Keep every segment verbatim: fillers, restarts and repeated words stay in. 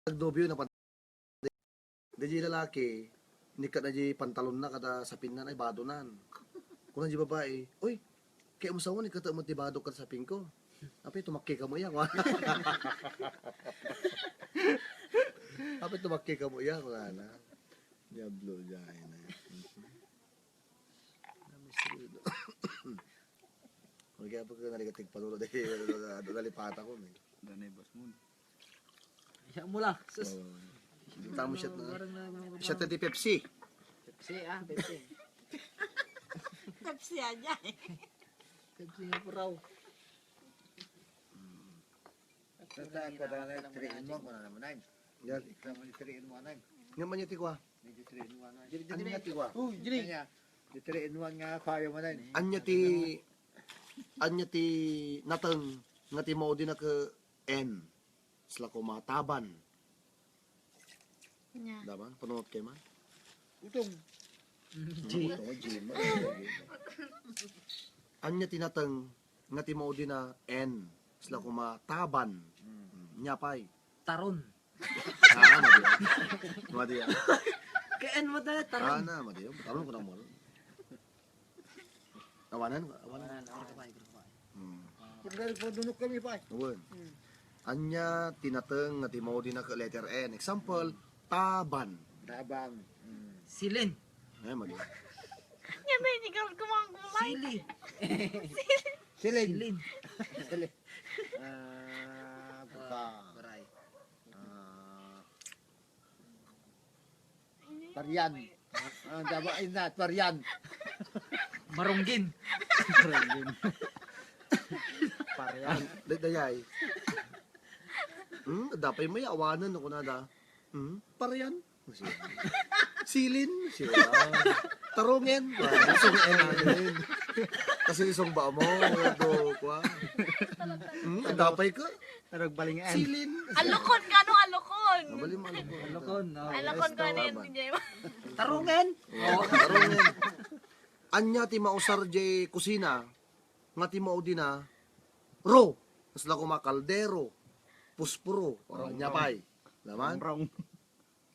nagdobio na pan-, di di lalaki, nikkat na di pantalonna kada sapinnan ay badonan. Kuna di babae, "Uy, kaya mo sawan, ikkat mo ti bado kada sapin ko." Apay, tumakki ka mo iya, kwa. Apay, tumakki ka mo iya, kwa na. Diablo, diay na. Kaya pag naligatig paluro, dahil nalipata ko, eh. Danay bas mo. Iya mo lang. Sus. Oo. Tamo shot na. Barang na, mga Shot na di Pepsi. Pepsi, ah, Pepsi. Pepsi aja eh. Pepsi nga puraw. Basta ako na lang three in one, kuna naman ay. Yan. Ikaw mo yung three in one ay. Nga man yung tikwa. Medyo three in one ay. Ano nga tikwa? Oh, diri. Kanya, yung three in one nga, kaya mo na yun. Anya ti, anya ti nateng nga ti maudi na ke N. Sla ko mataban. Nya. Daman, panunot kay man. Utong. G. Utong, G, man. Anya ti nateng nga ti maudi na N. Sla ko mataban. Mm. Nya pay. Taron. Ah, madi. Madi. Kay N mo tayo, taron. Ah, na, madi. Taron ko na mo. Awanan, awanan. Awanan, awanan ka pa, awanan ka pa. Hmm. Pagdali po, dunok kami pa. Awan. Hmm. Anya, ti nateng nga ti maudi na ke letter N. Example, taban. Taban. Hmm. Silin. Eh, madi. Yan na, inigal ko mga gulay. Sili. Silin. Silin. Silin. Ah, Ah, baka. Baray. Ah, Parian. Ah, daba, inat, parian. Marunggin. Marunggin. Parian. Day-, dayay. Hmm, dapay may awanan ako na da. Hmm, parian. Silin. Siya. Tarungen. Ah, isong N. Kasi isong ba mo? Ano, kwa? Hmm, dapay ka? Tarog balingan. Silin. Alukon ka, no? Alukon. Nabali mo, alukon. Alukon, no? Alukon ko, ano yun, Taban. Kuya? Tarungan. Oo, tarungan. Anya ti mausar jay kusina, nga ti maudi na, ro. Kasla kuma kaldero, puspuro, o, Rong, nya rong. Pay. Naman? Rong, rong.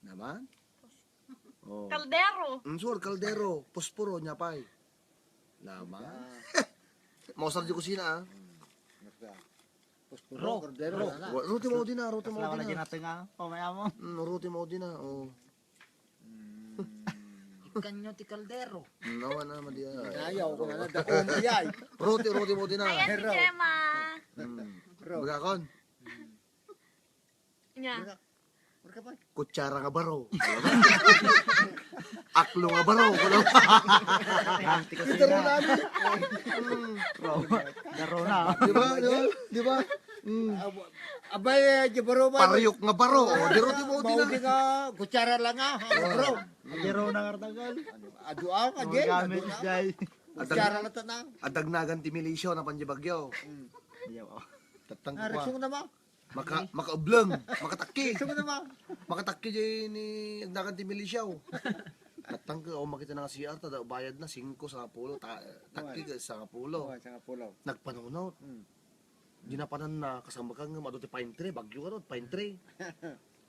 Naman? Oh. Kaldero. Mm, sure, kaldero, puspuro, nya pay. Naman? Mausar di kusina, ah. Puspuro, Ro. Kaldero, Ro. Wala na. Ro, ro ti maudi na, ro ti maudi na. Wala ginatenga. O, may amo. Mm, ro ti maudi na, oh. Mm. Ikanyo ti kaldero. Mm, nawa na, madi, ah. Ayaw, kung ano, dako mo, yay. Ro ti, ro ti maudi na. Ayan si Ro. Gemma. Mm. Ro. Bagakon. Nya. Kutsara nga baro. Aklo nga baro. Ito rin namin. Bro, baro na. Di ba? Di ba? Di ba? Mm. Abay, eh, di baro ba? Pariyok nga baro. O, di ro, di mo, di na. Maudi nga, kutsara lang nga, ha, bro. Di ro na nga tagal. Adu, ah, ka, Jay. Gamit, Jay. Kutsara lang ta na. Adagnagan ti milisyo, napan di bagyo. Mm. Ayaw, oh. Tatang ko, ah. Narisong na ba? Maka-, makaubleng, makatakki. Sino naman? Makatakki jay ni agnakan ti milisyaw. Tattang ka, o, makita na nga C R, tada bayad na, singko, sangapulo, ta-, takki ka, sangapulo. Oo, sangapulo. Nagpanunot. Hmm. Dinapanan na, kasama ka nga, madu ti pine tree, bagyo ka ron, pine tree.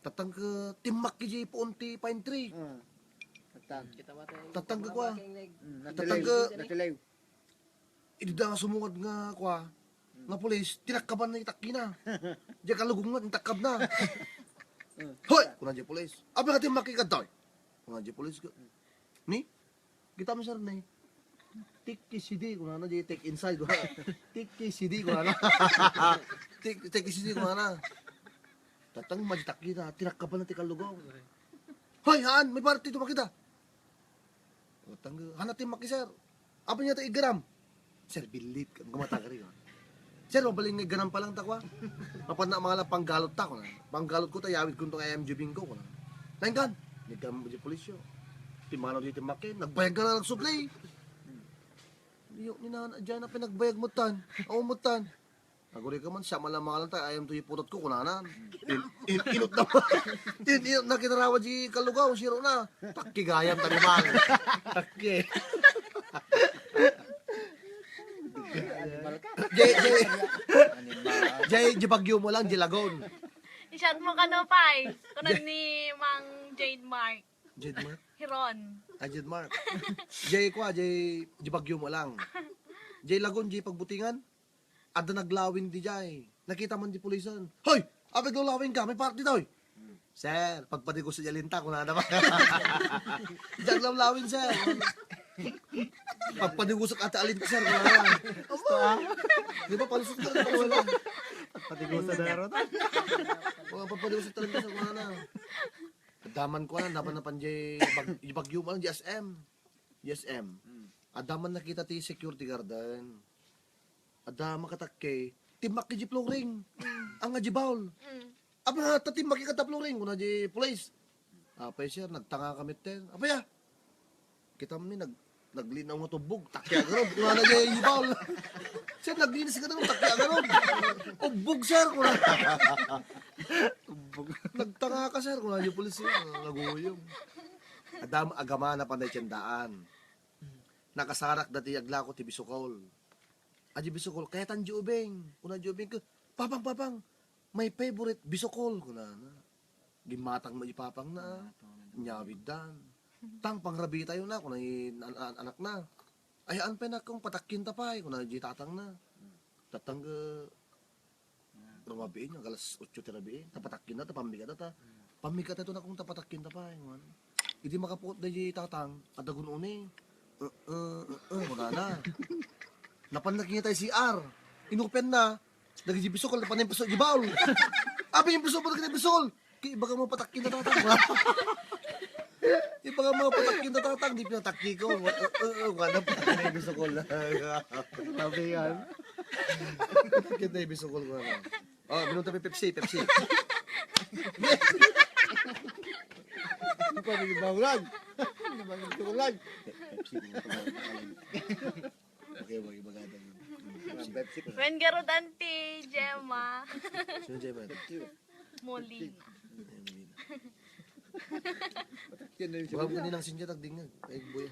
Tattang ka, timmakki jay puon ti pine tree. Hmm. Tattang. Tattang ka kwa. Hmm, tattang ka. Natiliw. Natiliw. Idi da nga sumungad nga, kua, nga pulis, tinakkaban na itakki na. Diya kalugong na, tintakkab na. Hoy! Kuna diya pulis. Abi nga ti makikadtoy. Kuna diya pulis. Ni? Kita mi, sir, ni. Take easy di, kuna na, di take inside, kuna. Take easy di, kuna na. Take, take easy di, kuna na. Tatang, maditakki na, tinakkaban na ti kalugong. Hoy, haan, may party ito makita. O, tangga, hana ti maki, sir. Apa niya ta igaram? Sir, bilit. Kumata ka rin, ah. Sir, mabalin nga igaram pa lang ta, kwa. Mapan na mga lang panggalot ta, kuna. Panggalot ko, ta yawid ko itong M G Bing ko, kuna. Nanggan, nagam di pulisyo. Timano di ti maki, nagbayag ka na nagsublay. Iyo, ni nana, dyan na pinagbayag mo tan. Ako mo tan. Aguri ka man, siya man lang mangalan tayo, ayam to iputot ko, kunana. In, in, inot na man. In, inot na kinarawa di kalugaw, siro na. Takki gayam, taliman. Takki. Animal ka. Jay, Jay. Animal. Jay, di bagyo mo lang, di lagon. Chat mo kano, pay? Kunan ni Mang Jade Mark. Jade Mark? Hiron. Ah, Jade Mark. Jay kwa, Jay, Jay Bagyo mo lang. Jay Lagun, Jay Pagbutingan. Adda naglawin di jay. Nakita man di pulisan. "Hoy! Apay aglawin ka? May party daw, eh." "Sir, pagpadigos di alinta, kunana ba?" "Di aglawlawin, sir." "Pagpadigos ak ata alinta, sir, kunana." Di ba, palusot ka, palusot ka. Pagpadigos na ron. Oo, pagpadigos ak alinta, sir, kunana. Adda man ko, napan, napan di bag-, di bagyo man, di S M. Di S M. Mm. Adda man nakita ti security guard. Adda makatakke, timmakki di flooring. Mm. Anga di bowl. Mm. "Apa, ta timmakki kada flooring?" kuna di police. "Apay, sir, nagtanga kami ten." "Apay, ah?" "Kita mi nag-, naglinaw nga tubbog, takki agarod." Kunana di bowl. "Sir, naglinis ka na, takki agarod." "Ubbog, sir," kuna. "Ubbog. Nagtanga ka, sir," kuna di police, eh, naguyong. Adda, agama na panay tiendaan. Nakasarak dati aglako ti bisukol. Adi bisukol, kayatan di ubing. Kuna di ubing ko, "Papang, papang, my favorite bisukol," kunana. Gimmatang mo di papang na, nyawid dan. "Tang, pangrabi tayo na," kuna di an-, an-, anak na. "Ay, an pay nak kung patakkin ta pay," kuna di tatang na. Tatang ga, rumabiin, ag alas otso ti rabii, ta patakkin na, ta pammigat ta. "Pammigat tayo na kung ta patakkin ta pay," kuna. Idi makapuot da di tatang, adda gun-oni. "Eh, eh, eh, eh," kunana. Napan na kini tayo C R. Inopen na. Dagiti bisukol, napan na impeso di bowl. "Apay impeso mo dagiti bisukol?" "Ki, ibaga mo patakkin na tatang." "Ibaga mo patakkin na tatang, di pinatakki ko." "Eh, eh, eh," kunana, patakkin na bisukol. Sabi yan. Patakkin na bisukol ko na. Oh, minum tayo Pepsi, Pepsi. Ano pa, may bawlan? Ano ba yung tukulan? Pepsi, minum tayo. Okay, okay, maganda yun. Pepsi. Pepsi ko na. Wen garudan ti Gemma. Sino Gemma? Pepsi. Molina. Ay, Molina. Yan na yung Baka sabi. Kaninang sinja, tagdingag. Ay, buya.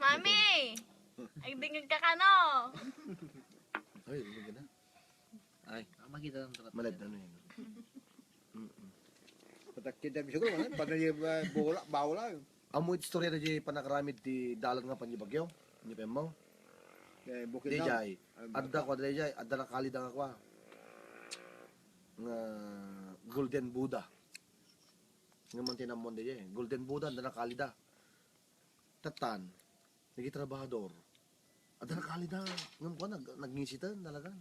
Mami! Agdingag ka kano? Ay, hindi ka na. Ay. Ah, makita ng tapat. Malad na, ano yun? Mm-mm. Patakkin na siguro, ano? Paano yung, ah, bola, bola, eh? Amo iti istorya da di panakaramid ti dalan nga panibagyo. Ni Pemmo. Eh, Bukidnon. Dijay. Ay, adda bata. Kwa, dijay. Adda nakalida nga kwa. Nga Golden Buddha. Nga man tinammon dijay. Golden Buddha, adda nakalida. Tattan. Naging trabahador. Adda nakalida. Ngem kwa, nag-, nagngisitan talaga.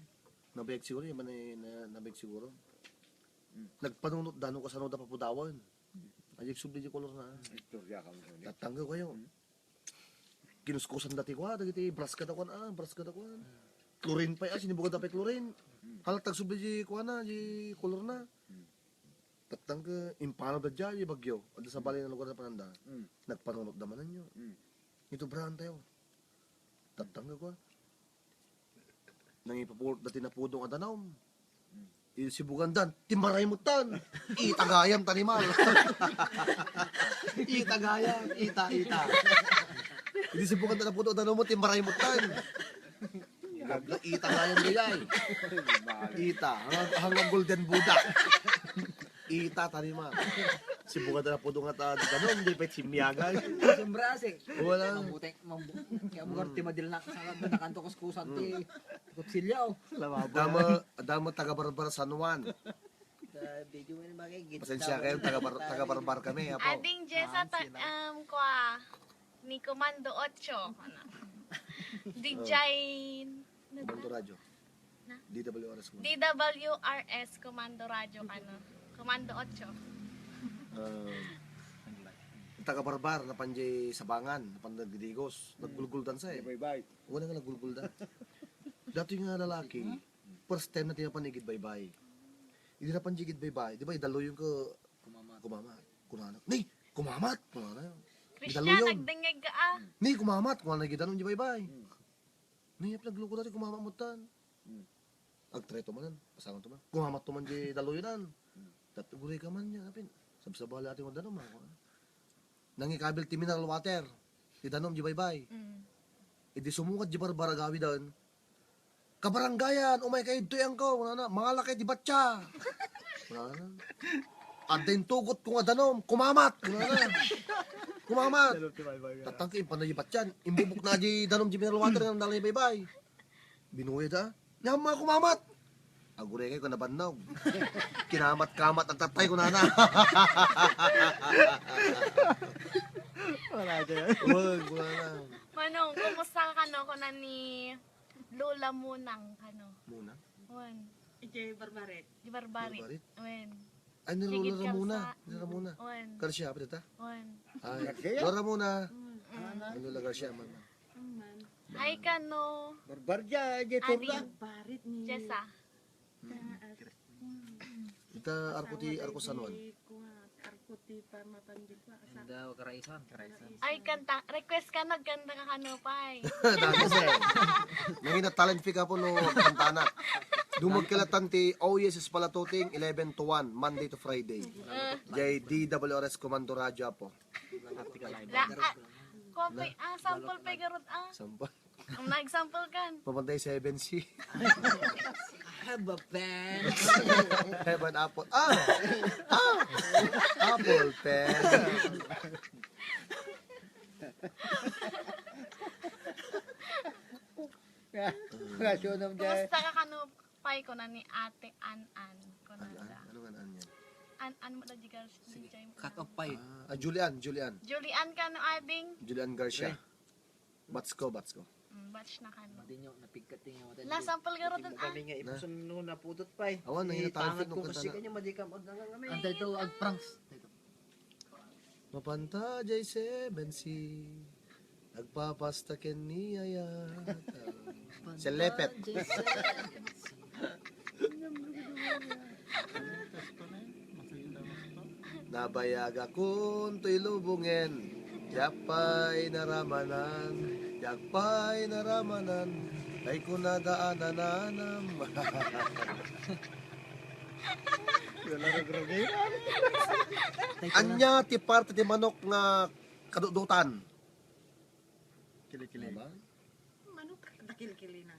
Nabeg siguro, yung man ay na-, nabeg siguro. Mm. Nagpanunot da no kasano da papudawan. Ay, subli di kolor na. Istorya ka mo, ne? Tatanggaw kayo. Mm. Kinuskusan dati kwa, dagiti braska da kwan, ah, braska da kwan. Chlorine pa, ah, sinibugan da pa chlorine. Mm. Halatag subli di kwa na, di kolor na. Mm. Tatangga, impanaw da dya, di bagyo. Adda sa balay na lugar na pananda. Mm. Nagpanunot da manen yo. Mm. Ito, brahan tayo. Tatangga kwa. Nangipapulot dati napudong a danum. Idi sibugandan, timmaray muttan. Ita gayam, tanimal. Ita gayam, ita, ita. Idi sibugandan napudong a danum, timmaray muttan. Gabla, ita gayam, gayay. Ita, hanggang, hanggang Golden Buddha. Ita, tanimal. Sibugandan napudong a danum, di pa itsimyagan. Sobrasing. Wala. Mamuteng. Mambu-, kaya mo ti madil na, sa nakanto kuskusan ti kutsilyo. Adda met, adda met taga Barbar San Juan. Sa video mo yung bagay, git-, Pasensya kayo, taga Bar-, taga Barbar kami, apo. Ading Jessa, ta-, um, kwa, ni Komando Ocho. Ano? D J, Komando Radyo. Na? D W R S mo. D W R S Komando Radyo kano. Komando Ocho. Ah, taga Barbar, napan di Sabangan, napan nagdigos, naggulguldan sa eh. Baybay. Wala nga naggulguldan. Dati nga lalaki, first time na tinapan igid baybay. Hindi napan di igid baybay, di ba, idalo yung ka Kumamat. Kumamat. Kunana, "Ni, kumamat!" Kunana. Christian, Idalo yun. Nagdengeg ka, ah. "Ni, kumamat!" Kunana, gidanon di baybay. Hmm. Ni, nagloko dati, kumama mo tan. Hmm. Agtreto manen, pasangan to man. Kumama to man di daluyanan. Hmm. Tat-, guri ka man niya, apin. Sabsabali ati mo danum, ako. Nangikabil ti mineral water. Ti danum di baybay. Mm. Idi sumungad di Barbar agawidan. "Kabarangayan, umay kayo ditoy angko." Kunana, "Mangalakay di batya." Kunana. Adda intugot ko nga danum, kumamat. Kunana. Kumamat. Danum ti baybay nga. Tatangke, impan na di batyan. Imbubok na di danum di mineral water nga nalay baybay. Binuya da. Nga mga kumamat. Agurengay ko nabannog. Kinamat-kamat ang tatay ko, nana. Wala dyan. Wag, wala. Manong, kumusta ka, no? Kuna ni Lola Munang, ano? Munang? Wan. Iti Barbarit. Di Barbarit. Barbarit. Wen. Ay, ni Lola Ramona. Ni Ramona. Wan. Garcia, apa dita? Wan. Ay, Garcia? Lola Ramona. Mm. Ay, Lola Garcia, man, man. Mm, man. Ay, kano? Barbaria, di Turla. Barbarit ni Jessa. Mm. Ita, arko ti, arko San Juan. Arko ti pamatan di ko. Asa? Anda, Karaisan. Karaisan. Ay, kanta. Request ka, nagkanta ka kano, pay. Dati, sir. Nangina talent fee ka po, no, kantana. Dumagkilatan ti Oh Yes, Espalatuting, eleven to one, Monday to Friday. Eh. Jay D W R S Commando Radio po. La, ah, kuwan pa, ah, sample pa garot, ah. Sample. Ang nag-sample kan. Papunta yung seven C. I have a pen. Heaven apple. Ah! Ah! Apple pen. Kasunod dyan. Kumusta ka kano, pay, kuna ni Ate An-an? Kuna An-an? Da. Anong An-an yan? An-an mo da di Garcia. Sige. Cut off, pay. Ah, ah, Julian, Julian. Julian kano, ading? Julian Garcia. Re. Batch ko, batch ko. Mm, batch na kano. Madi nyo, napigkat nyo. La, sample garot, ah. Kami nga ipuson no, napudot, pay. Awan, nangina talent fee ko, kasi kanta na. Kanya, madi ka, madi ka, madi ka. Anta ito, ag pranks. Ito. Mapanta jay seven C. Nagpapasta ken ni Yaya. Selepet. Nabayagakon toy lubongen, diak pay naramanan, diak pay naramanan, tay kunada a nananam. Ania ti parte ti manok nga kadudutan? Kilikili. Tama? Manok, nakilkili na.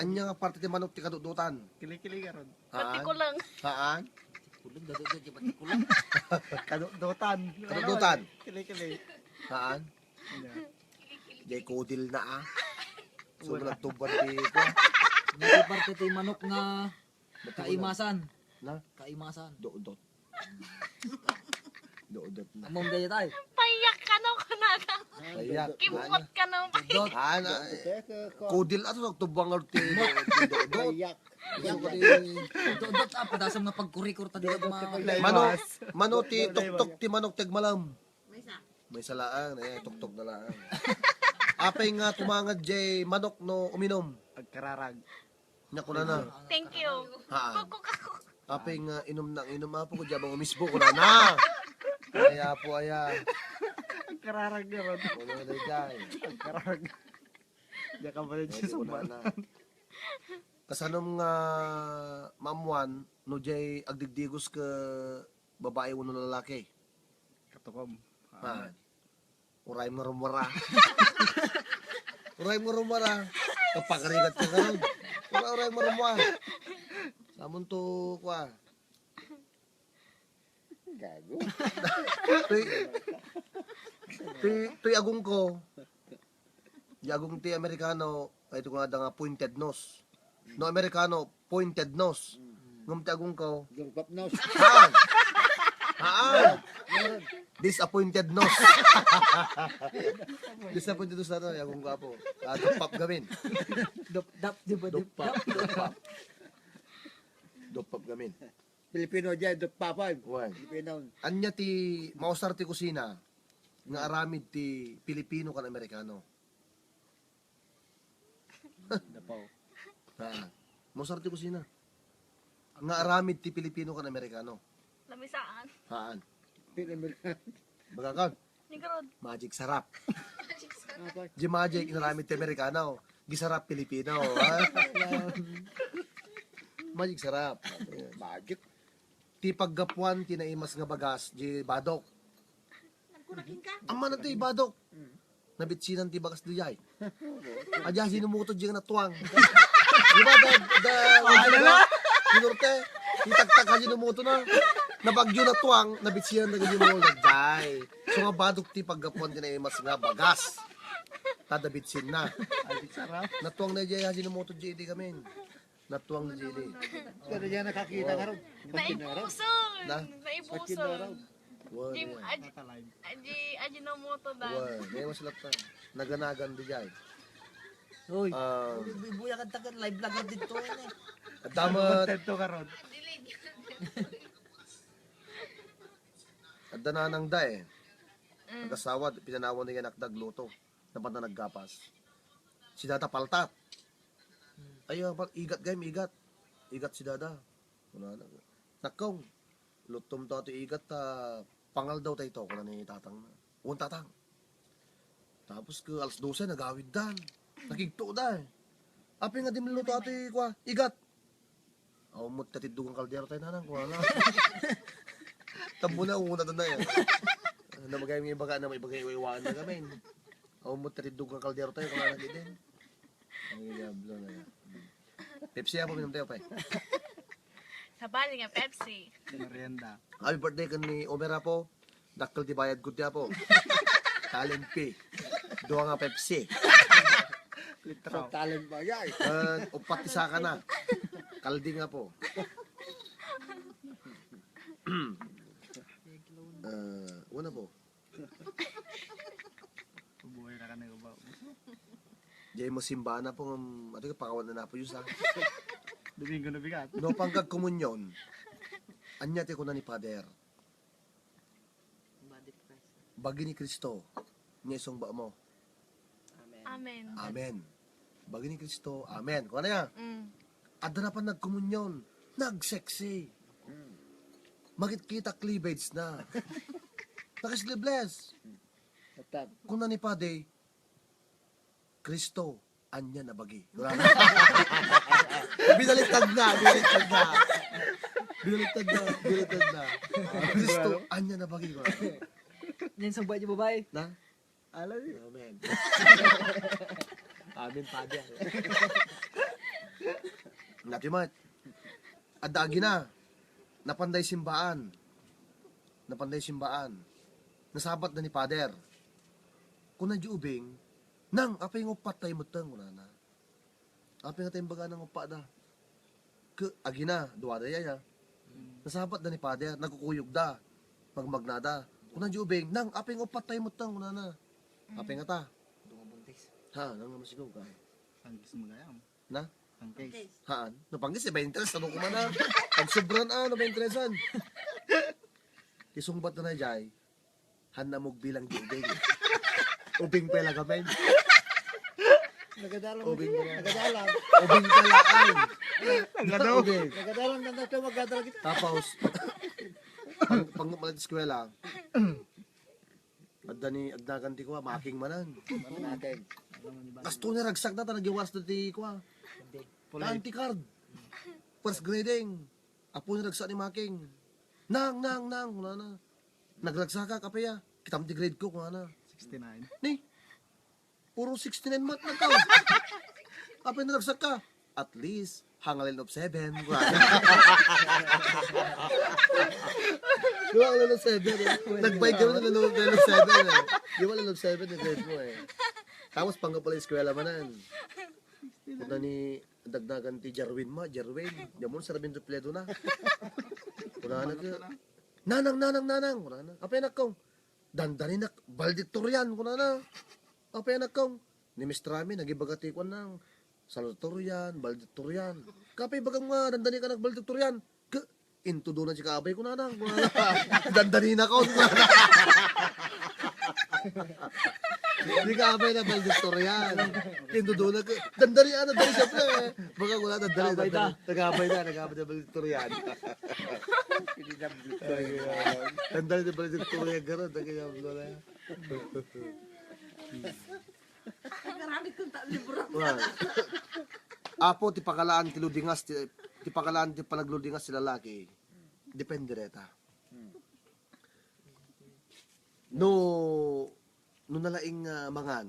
Ania nga parte ti manok ti kadudutan? Kilikili garod. Haan? Pati kulang. Haan? Kulang, dadudut, di ba ti kulang? Kadudutan. Kadudutan. Kilikili. Haan? Ania? Jay kudil na, ah. So, wala. Nagtuban ti ito. Ania ti parte ti manok nga kaimasan. Na? Kaimasan. Dodot. Dodot na. Among gaya tayo. Payak ka, no, kunada. Payak. Kimot ka, no, payak. Dodot. Ah, na, eh, kudil ato, nagtubang ti, ti dodot. Payak. Dodot, ah, padasam nga pagkurikor ta di ma- Mano, mano ti tuktok ti manok ti agmalam? Maysa. Maysa laang, eh, tuktok na laang. Apay nga tumangad jay manok no uminom? Agkararag. Nia kunana. Thank you. Haan. Kukuk ako. Apay nga inum na inum, apo ko, diak umisbo, kunana. Ay, apo, aya. Agkararag garod. Ano na jay? Agkararag. Diak ka pala, ay, di ko sumbat. Kunana. Kasanom nga maammuan no jay agdigdigos ket babae wenno lalaki? Katukom. Ha. Uray nga rumara. Uray nga rumara. Kapagarigat ka karon. Uray, uray nga rumara. Samon to, kwa. Gago. Toy, toy, toy agong ko. Di agong ti Amerikano, ay, ito ko nga da nga pointed nose. No Amerikano, pointed nose. Mm. Ngem ti agong ko. Dungpap nose. Haan. Haan. Disappointed nose. Disappointed nose na to, ti agong ko, apo. Ah, dungpap gamin. Dupdap, di ba? Dungpap, dungpap. Dungpap gamin. Pilipino jay, dungpapan. Wen. Pilipino. Ania ti mausar ti kusina nga aramid ti Pilipino ken Amerikano? Dapaw. Haan. Mausar ti kusina nga aramid ti Pilipino ken Amerikano. Lamisaan. Haan. Pilipino. Baga ka. Ni garod. Magic Sarap. Magic Sarap. Apa? Di Magic, inaramid ti Amerikano. Gisarap Pilipino, ha? Magic Sarap. Magic. Ti paggapuan ti naimas nga bagas, di badok. Nagkunakin ka? Amana ti badok. Mm. Nabitsinan ti bagas di jay. Adya sinumuto di nga natuang. Di ba, da, da, ano na? Di Norte? Itaktak Ajinomoto na. Nabagyo na tuang, nabitsian na Ajinomoto. Daydiay. So nga badok ti paggapuan ti naimas nga bagas. Tada bitsin na. Ay, sarap. Natuang na daydiay Ajinomoto daydiay kami. Natuang na daydiay. Pero yan nakakita nga ron. Naipuson! Na? Naipuson! Wala. Jim, Aj-, Aji, Ajinomoto da. Wala. Naiwas lang ta. Naganagan daydiay. Hoy, Ah. Buya ka taga live vlogger dito, eh. Adda met, Content to karon. Adda nanang da eh. Mm. Nagasawa, pinanawan na yan akdag luto. Napan na naggapas. Si dada paltat. Ay, ah, pal-, igat gayam, igat. Igat si dada. Wala na. Nakkaw, lutom to ato igat, ah, pangal daw tayo to, kuna ni tatang na. Uwan tatang. Tapos ka alas dose, nagawid dan. Nakigto da eh. Apay nga di maluto ato, kwa, igat. Aw, mo, tatiddugan kaldero tayo, nanang, kuha na. Tambo na, una na yan. Ano, magayang ibaga na, may bagay iwa-iwaan na kami. Aw, mo, tatiddugan kaldero tayo, kuha na gid eh. Ay, diablo na yan. Pepsi, apo, minum tayo, pay. Sabali nga, Pepsi. Merienda. Happy birthday kan ni Omer, apo. Dakkel ti bayad ko ti apo. Talent fee. Dua nga Pepsi. Litro. Talent ba, yay? Eh, upat ti saka na. Kalding, apo. Eh, una po. Buhay na ka na ba? Diay mo simbana po, um, ato ka pakawan na po, Diyos, ha? Domingo na bigat. No, pangkag komunyon. Anya ti kuna ni Father? Body of Christ. Bagi ni Kristo, nia isungba mo. Amen. Amen. Amen. Bagi ni Kristo, amen. Kuha na ya. Mm. Adda na pa nagkomunyon, nagseksi. Mm. Makit-kita cleavage na. Nakasleeveless. Tattad. Kuna ni Padi, Kristo, ania na bagi. Binaliktad na, binaliktad na. Binaliktad na, binaliktad na. Kristo, ania na bagi. Yan sa babae, babae. Na? Alam niyo. Amen. Amen, Padi. Natimat. Adda agi na. Napanday simbaan. Napanday simbaan. Nasabat na ni Father. Kuna di ubing, "Nang, apay nga uppat tayo metteng," kunana. "Apay nga tayo baga nang uppat da?" Ke, agi na, dua da yaya. Nasabat da ni Father, nagkukuyog da. Magmagna da. Kuna di ubing, "Nang, apay nga uppat tayo metteng," kunana. "Apay nga ta?" Dua buntis. Ha, nang nga masigaw ka. Ang gusto mo gayam? Na? Ang case. Haan. No, panggis, iba interest. Ano ko man na? Pag sobran, ah, no, interesan. Isungbat na na, Jai. Han na mugbilang di ubing. Ubing pa lang kami. Nagadalang. Ubing pa lang. Nagadalang. Ubing pa lang. Nagadalang. Ubing. Nagadalang na nato, magdadala kita. Tapos, pang, pang, pang eskwela, Adda ni agnagan ti kua, making manan. Making. Kasto ni ragsak na, ta nagiwas na ti kua. Taan ti card. First grading. Apo ni ragsak ni making. "Nang, nang, nang," kunana. "Nagragsakak, apay a? Kitam ti grade ko," kunana. Sixty-nine. Ni? Puro sixty-nine mat na tao. Apay naragsak ka? "At least, hangalin of seven." Di ba, hangalin of seven, eh? Nagbayad kami ng hangalin of seven, eh. Di ba, hangalin of seven, eh, grade mo, eh. Tapos, pangga pala eskwela manan. Punta ni dagdagan ti Jerwin ma, Jerwin. Di mo, sarabing repleto na. Kunana ka, "Nanang, nanang, nanang." Kunana. "Apay anak kong?" "Dandaninak, valedictorian," kunana. "Apay anak kong?" Ni Mister Rami, nagibaga ti kuan nang salutatorian, valedictorian. "Apay bagam nga dandani ka nag valedictorian?" "Ke, intudo na si kabay ko, nanang," kunana. "Dandani na ko," kunana. Di kabay na valedictorian. Intudo na ko. Dandani, ano, dali, siyempre, eh. Baga wala, dandani, Kabay na. Dandani. Nagabay na, nagabay na valedictorian. Dandani na valedictorian, gano'n, nagkayablo na. Nagaramit kong ta-, libro. Well, apo, ti pakalaan ti ludingas, ti, ti pakalaan ti panagludingas ti lalaki, depende deta. No, no nalaing, ah, mangan,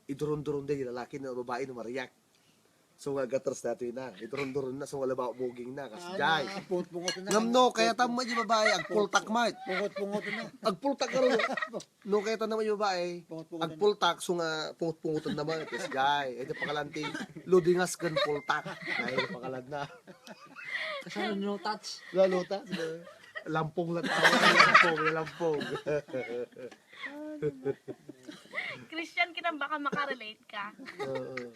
idurun-durun day lalaki no babae no mariak. So nga gatres datoy na. Iduron-duron na. So nga labaw muging na. Kasjay. Pungot-pungot na. Ngem no, kayatna met ti babai, agpultak met. Pungot-pungot na. Agpultak ka ron. No, kayatna met ti babai. Pungot-pungot na. Agpultak, so nga pungot-pungoten na met. Kasjay. Iti pakalan ti ludingas ken pultak. Ay, pakalan na. Kasano no touch? Wala no touch. Lampong lang tawag. Lampong, lampong. Christian kita, baka makarelate ka. Oo.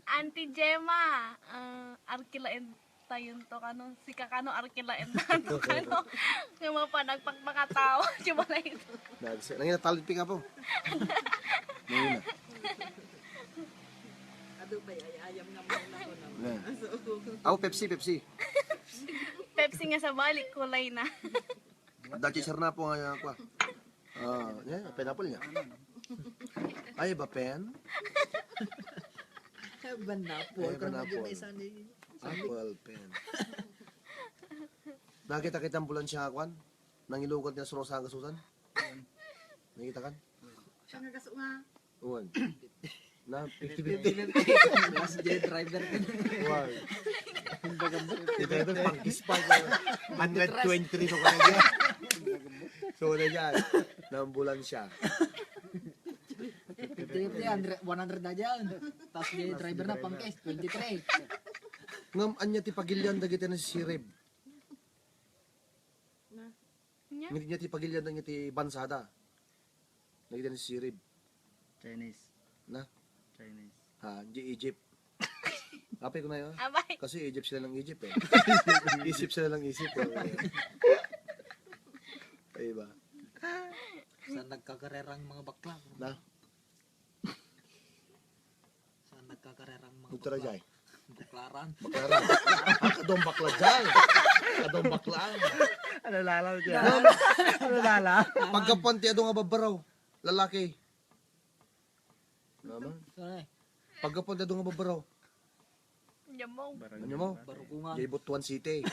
Auntie Gemma, ah, arkilaen tayon to kano, sika kano, arkilaen tayo to kano. Nga mapan agpakpakatawa, di ba na ito? Nagsa, nangina talent pick up, oh. Nangina. Adu ba, ay ayam nga muna ko naman. Yeah. So, Ako, Pepsi, Pepsi. Pepsi nga sa balik, kulay na. Dati sir na po nga, kwa. Ah, yeah, pineapple niya. Ay, ba pen? Banapol. Ay, banapol. Apple pen. Nakita kita ambulansya nga kwan? Nangilugan ti nasuro sa gasusan? Nakita kan? Siya nga gaso nga. Uwan. Na, fifty fifty. Mas jet driver ka na. Uwan. Ito, ito, pangkis pa. Hundred twenty-three to kaya dyan. So, na dyan. Naambulansya. Fifty fifty, hundred, one hundred na dyan. Tapos di driver na, pangkis, twenty-three. Ngam, anya ti pagilian dagiti nasisirib. Nya? Ngiti nya ti pagilian dagiti bansada. Dagiti nasisirib. Chinese. Na? Chinese. Ha, di Egypt. Apay ko na yun. Abay. Kasi Egypt sila ng Egypt eh. Isip sila ng isip eh. Ay ba? Saan nagkakarerang mga bakla? Na? Saan nagkakarerang mga Ito ra jay. Baklaran. Baklaran. Kadong bakla jay. Kadong bakla. Ano lalaw dyan? Ano lalaw? Pagkapuan ti adu nga babbaraw. Lalaki. Naman. Sorry. Pagkapuan ti adu nga babbaraw. Yamong. Ano mo? Barukungan. Jay Butuan City.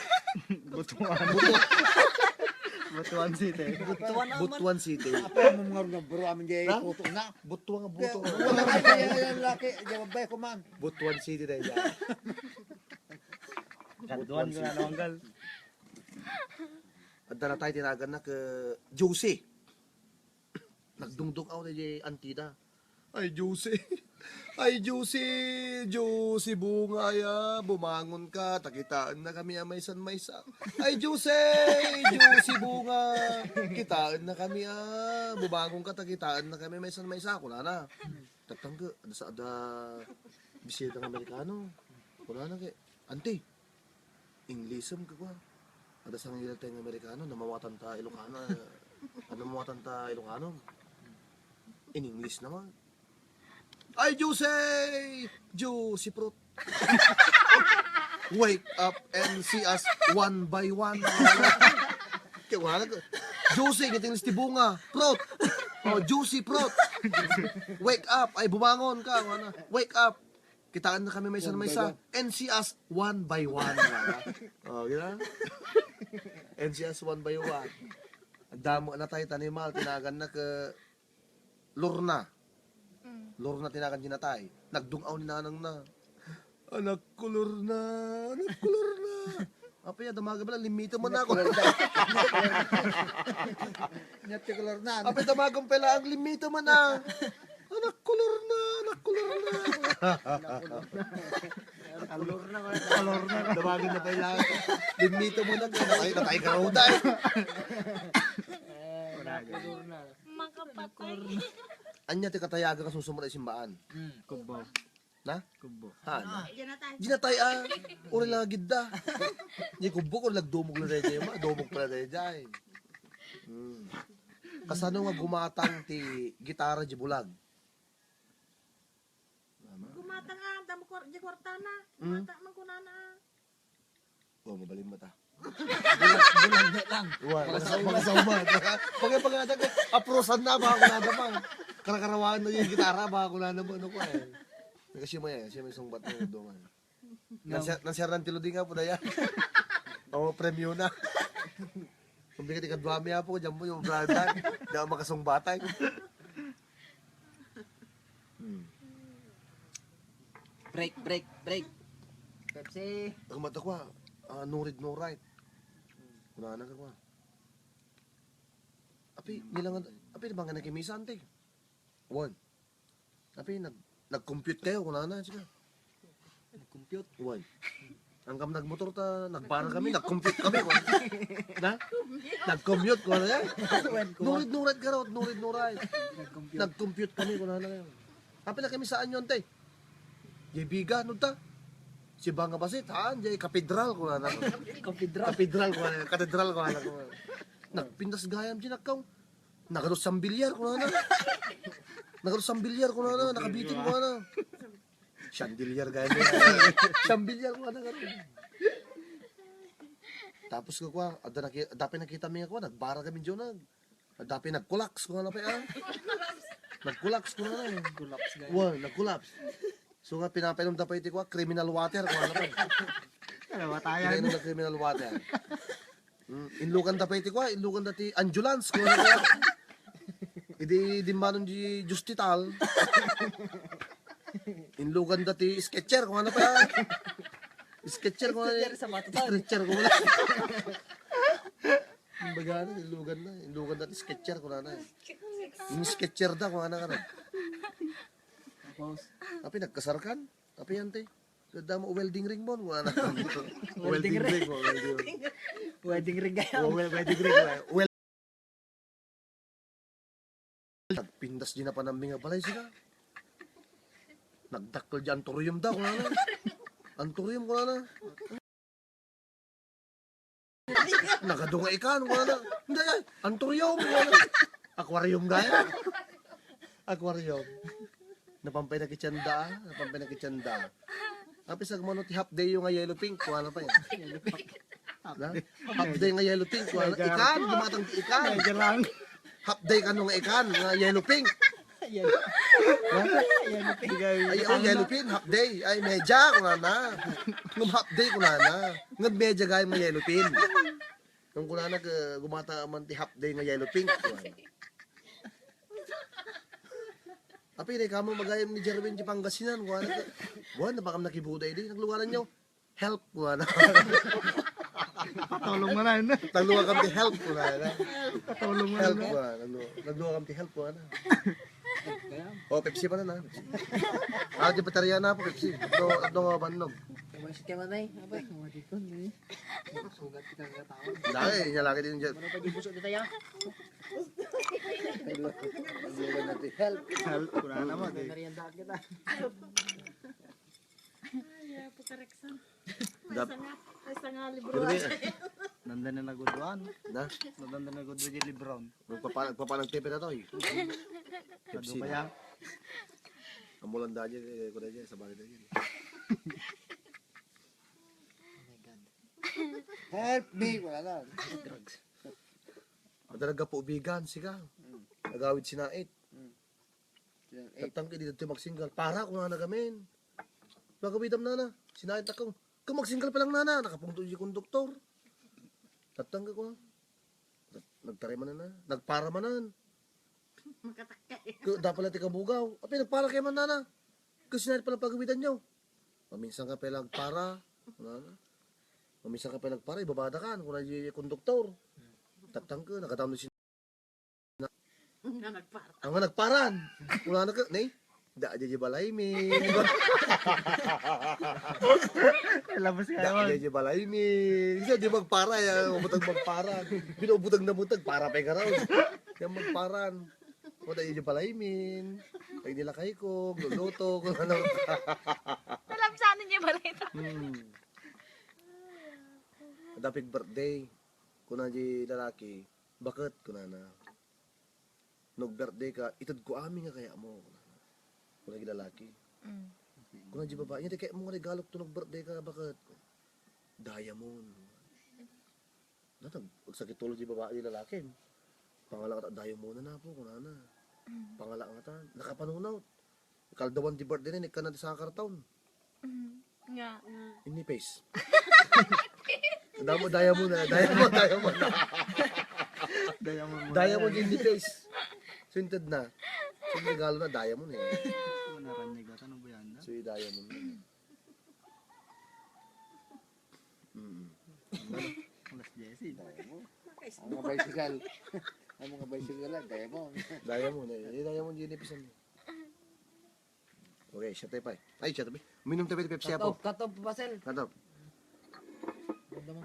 Butuan. Butuan City. Butuan naman. Butuan City. Apa mo nga nga bro amin jay Ha? Puto na. Butuan nga buto. Ay, ay, ay, laki, jay babay ko man. Butuan City dahil dyan. Kaduan ko na naman, gal. Adda na tayo tinagan na ke Juicy. Nagdungdung ako na jay antida. Ay, Juicy. Ay, Juicy, Juicy Bunga, ya, bumangon ka, takitaan na kami a maysan maysa. Ay, Juicy, Juicy Bunga, kitaan na kami a, bumangon ka, takitaan na kami maysan maysa. Kunana, tatangga, ada sa ada, bisita ng Amerikano. Kunana kay, Auntie, Inglisem ka kwa. Ada sang ila tayong Amerikano, namawatan ta Ilocano. Ano mawatan ta Ilocano? In English naman. Ay, Juicy! Juicy fruit. Wake up and see us one by one. Kaya wala na. Juicy, ngiting ti bunga. Fruit. Oh, juicy fruit. Wake up. Ay, bumangon ka. Wala. Wake up. Kitaan na kami maysa maysa. And see us one by one. Oh, gina? And see us one by one. Ang damo na tayo, tanimal, tinagan na ke Lorna. Lorna tinagan di natay. Nagdungaw ni nanang na. Anak ko, Lorna. Anak ko, Lorna. Apay, damaga bala, limito man ako. Nya ti Lorna. Apay, damagan pala ang limito man ah. Anak ko, Lorna. Anak ko, Lorna. Damagan na pala. Limito man ako. Ay, natay ka raw, day. Makapatay. Anya ti katayagan nga susumrek simbaan? Kubo. Na? Kubo. Ha, na? Diyan na tayo. Di na tayo, ah. Uri lang agidda. Di kubok, uri lang dumog lang dayjay, ma. Dumog pala dayjay. Hmm. Kasano nga gumatang ti gitara di bulag? Mama? Gumatang ah, damo kwar-, di kwartana. Mm. Gumatang man kunana ah. Oh, mabalin mo ta. Bulag na lang. Wa, baka sa uma. Pagay pagay ata ka, aprosan na, baka kunana pa. Karakarawan na yung gitara, baka kunana mo, ano ko eh. Kasi mo yan, kasi may sungbat mo yung dungan. Nansiar, nansiar ng tiluding nga po, daya. Oo, premyo na. Kung bigyan ikaw dua mi apo, dyan mo yung brother. Di ako makasungbatay. Hmm. Break, break, break. Pepsi. Ang mata ko, ah, no read, no write. Kunana ka ko, ah. Api, nilangan, api, di ba nga nagkimisan, te? Wan. Api, nag-, nag-compute kayo, kunana, sige. Nag-compute? Wan. Ang kam nagmotor ta, nagbara kami, nag-compute kami, wan. Na? Nag-commute, kunana, ya? Wan, No read, no write, garot, no read, no write. Nag-compute. Nag-compute kami, kunana, ya. Api na kami saan yun, te? Jay Biga, ano ta? Si Banga Basit, haan, jay Cathedral, kunana. Cathedral. Cathedral, kunana. Cathedral, kunana. Nagpintas gayam, di nakkaw. Nagaros sambilyar, kunana. Nagaros sambilyar, kunana. Nakabitin, kunana. Chandelier, gayam. Sambilyar, kunana, garo. Tapos ko, kwa, ada naki-, dapat nakita mi nga, kwa, nagbara kami, Jonag. Dapi nag-collapse, kunana pa, ah. Nag-collapse, kunana, eh. Collapse, guys. Wa, nag-collapse. So nga, pinapainom da pa iti kwa, criminal water, kunana pa. Ano, watayan? Pinainom da criminal water. Mm, inlugan da pa iti kwa, inlugan da ti ambulance, kunana pa. Idi, dimmanon di hospital. Inlugan da ti sketcher, kunana pa. Sketcher, kunana. Sketcher sa matutan. Sketcher, kunana. Kumbaga, ano, inlugan na. Inlugan na ti sketcher, kunana, eh. Yung sketcher da, kunana ka na. Tapos? Api, nagkasarkan. Api, ante. Ganda mo, welding ring mo, kunana. Welding ring. Welding ring mo, welding ring. Wedding ring kaya. Oh, wel-, welding ring, wel-, wel-, Nagpintas di napanambi nga balay sila. Nagdakkel di antorium da, kunana. Antorium, kunana. Nagadu nga ikan, kunana. Hindi, ay, antorium, kunana. Aquarium gaya. Aquarium. Napampay na kitsanda, ah. Napampay na kitsanda. Apis agmano ti half day yung nga yellow pink, kunana pa yan. Na? Half day nga yellow pink, kunana. Ikan, dumatang ti ikan. Medyo lang. Half day kano nga ikan, nga yellow pink. Yan. Ha? Yan. Ay, oh, yellow pin, half day. Ay, media, kunana. Ngem half day, kunana. Ngem media, gayam nga yellow pin. Ngem kunana, ke, gumata man ti half day nga yellow pink, kunana. Api, ne, kamo magayam ni Jerwin ti Pangasinan, kunana. Buwan, na bakam nakibuda, idi. Nagluwaran nyo. Help, kunana. Patulong mo na, yun. Nagluwa kami ti help, kunana. Patulong mo na, help, yun. Kunana. Nagluwa, nagluwa kami ti help, kunana. Oh, Pepsi pa na, na. Ah, di baterya na po, Pepsi. Ano, ano nga bannog? Umayos ka man, ay. Abay, mga dikon, eh. Sugat kita ng katawan. Dahil, niya lagi din dyan. Ano pa di busog kita, ya? Nagluwa na ti help. Help, kunana mo, di. Merienda kita. Ay, ah, pagkareksan. Dap- Ay, sanga, ay, sanga, libro. Pero di, nanda na naguduan. Na? Nanda na naguduan yung libron. Magpapa-, magpapanagtipi na to, eh. Pepsi na. Ano kaya? Ang mulan dahil yun, eh, ko na dyan, sa bagay na yun. Oh my God. Help me! Wala na. Drugs. Ang talaga po, bigan, sika. Mm. Agawid sinait. Mm. Yan, eh. Tattang ka, di dito magsinggal. Para, kunana gamin. Bagawidam, nana. Sinait ako. Kung magsinggal pa lang, nana. Nakapungto yung konduktor. Tattang ka, kuna. Nagtaray man, nana. Nagpara manan. Makatakka, eh. Ku-, dapat lang ti kabugaw. Api, nagpara kayo man, nana. Kung sinait pa lang pagawidan nyo. Maminsan ka pa lang para. Nana. Maminsan ka pa lang para. Ibabada ka. Kuna yung konduktor. Tattang ka. Nagkataon na Nga nagpara. Ang nga nagparan. Wala na ka, ne? Da, di, di balay mi. Labas ka Da, naman. Di, di balay mi. Isa, di magpara, ya. Mabutag magpara. Binubutag na butag, para pa yung garaw. Yan magparan. Wala, di, di balay min. Pag nilakay ko, luluto, kung ano. Alam sa ano niya balay ito. Hmm. Dapit birthday. Kuna di lalaki, "Baket?" kunana. "No birthday ka, ited ko amin nga kayatmo," kunana. Kuna di lalaki. Mm. Kuna di babae, "Iti kayatmo nga regalok to no birthday ka, baket?" "Diamond." Natag, agsakit tulo di babae di lalaki. "Pangala ka ta diamond na po," kunana. Mm. Pangala nga ta, nakapanunot. Kaldawan di birthday na, inikkan na ti sanga karton. Mm, nga. In the face. Damo, diamond na, diamond, diamond na. Diamond mo na Diamond yan. In the face. So, inted na. So, regalo na, diamond eh. Oo, naranyag ata, ano ba yan, da? So, yung diamond na. Mm. Alas diyes. Diamond. Ang mga bicycle. Ang mga bicycle lang, diamond. Diamond eh. Eh, diamond yun ipisan mo. Okay, siya tayo pa eh. Ay, siya tayo pa. Uminom tayo pa Pepsi Cut apo. Off, cut off, Basel. Cut off. Ganda mo.